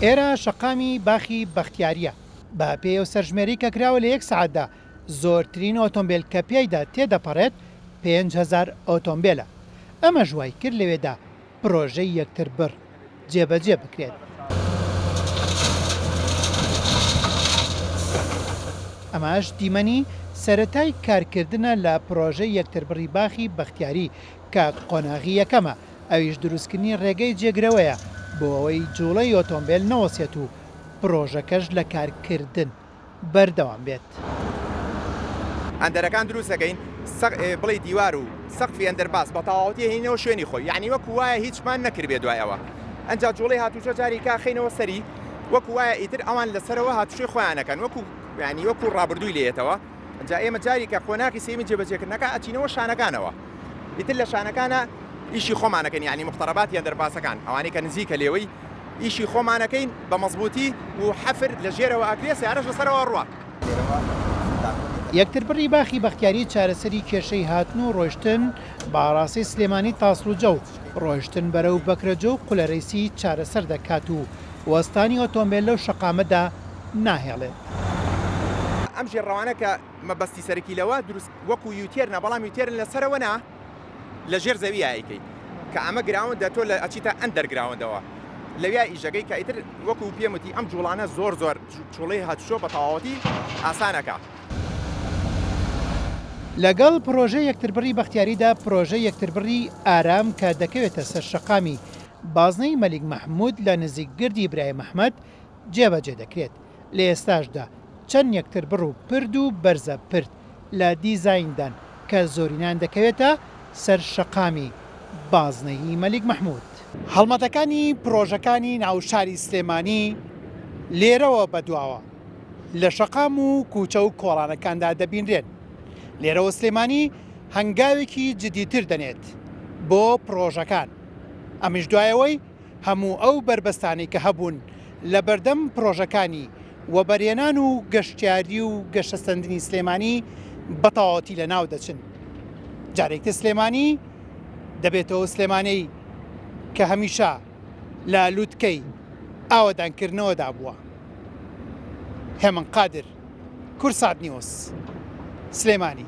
ئێرە شەقامی باخی بەختیارییە. بە پێی ئەو سەرژمێرەی کە کراوە لە یەک سەعاتدا زۆرترین ئۆتۆمبێل کە پیایدا تێدەپەڕێت 5000 ئۆتۆمبێلە. ئەمەش وای کرد لەوێدا پرۆژەی یەکتربڕ جێبەجێ بکرێت. ئەمەش دیمەنی سەرەتای کارکردنە لە پرۆژەی یەکتربڕی باخی بەختیاری کە قۆناغی یەکەمە، ئەویش دروستکردنی رێگەی جێگرەوەیە بۆ ئەوەی جوڵەی ئۆتۆمبێل نەوەستێت و پرۆژەکەش لە کارکردن بەردەوام بێت. ئەندەرەکان دروست ئەکەین بڵێی دیوار و سەقفی ئەندەرپاس بە تەواوەتی ئەهێنینەوە شوێنی خۆی یانی وەکو وایە هیچمان نەکردبێ دوای ئەوە ئەنجا جوڵەی هاتوچۆ جارێکا خەینەوە سەری وەکو وایە ئیتر ئەوان لەسەرەوە هاتوچۆی خۆیان ئەکەن وەکو یانی وەکو ڕابردووی لێیەتەوە ئەنجا ئێمە جاریکە قۆناغی سێیەمی جێبەجێکردنەکە ئەچینەوە شانەکانەوە ئیتر لە شانەکانە ئیشی خۆمانەکەین یانی مختەرەباتی ئەندەرپاسەکان ئەوانەی کە نزیکە لێوەی ئیشی خۆمانەکەین بە مەزبوتی و حەفر لە ژێرەوە ئەکرێ سەیارەش لەسەرەوە ئەڕوا. یەکتربڕی باخی بەختیاری چارەسەری کێشەی هاتن و ڕۆیشتن بە ئاڕاستەی سلێمانی تاسڵوجە و ڕۆیشتن بەرەو بەکرەجۆ و قولەرەیسی چارەسەر دەکات و وەستانی ئۆتۆمبێل لەو شەقامەدا ناهێڵێت. ئەم ژێرڕەوانە کە مەبەستی سەرەکی لەوە دروست وەکو U-turn ە بەڵام U-turn لەسەرەوە نا لە ژێر زەوییا ئەیکەی کە ئەمە ground ە تۆ لە ئەچیتە underground ەوە لەویا ئیشەکەی کە ئیتر وەکو پێم وتی ئەم جوڵانە زۆر زۆر جوڵەی هاتوچۆ بە تەواوەتی ئاسان ئەکا. لەگەڵ پڕۆژەی یەکتربڕی بەختیاریدا پڕۆژەی یەکتربڕی ئارام کە دەکەوێتە سەر شەقامی بازنەی مەلیک مەحمود لە نزیک گردی برایم ئەحمەد جێبەجێ دەکرێت، لە ئێستاشدا چەند یەکتربڕ و پرد و بەرزە پرد لە دیزایندان کە زۆرینەیان دەکەوێتە سەر شەقامی بازنەیی مەلیک مەحمود. هەڵمەتەکانی پڕۆژەکانی ناو شاری سلێمانی لێرەوە بەدواوە لە شەقام و کوچە و کۆڵانەکاندا دەبینرێن. لێرەوە سلێمانی هەنگاوێکی جدیتر دەنێت بۆ پڕۆژەکان، ئەمش دوایەوەی هەموو ئەو بەربەستانەی کە هەبوون لەبەردەم پڕۆژەکانی وەبەرهێنان و گەشتیاری و گەشەسەندنی سلێمانی بەتەواوەتی لەناو دەچن. جارێکتر سلێمانی دەبێتەوە سلێمانەی کە هەمیشە لە لوتکەی ئاوەدانکردنەوەدا بووە. هێمن قادر، کوردسات نیوز، سلێمانی.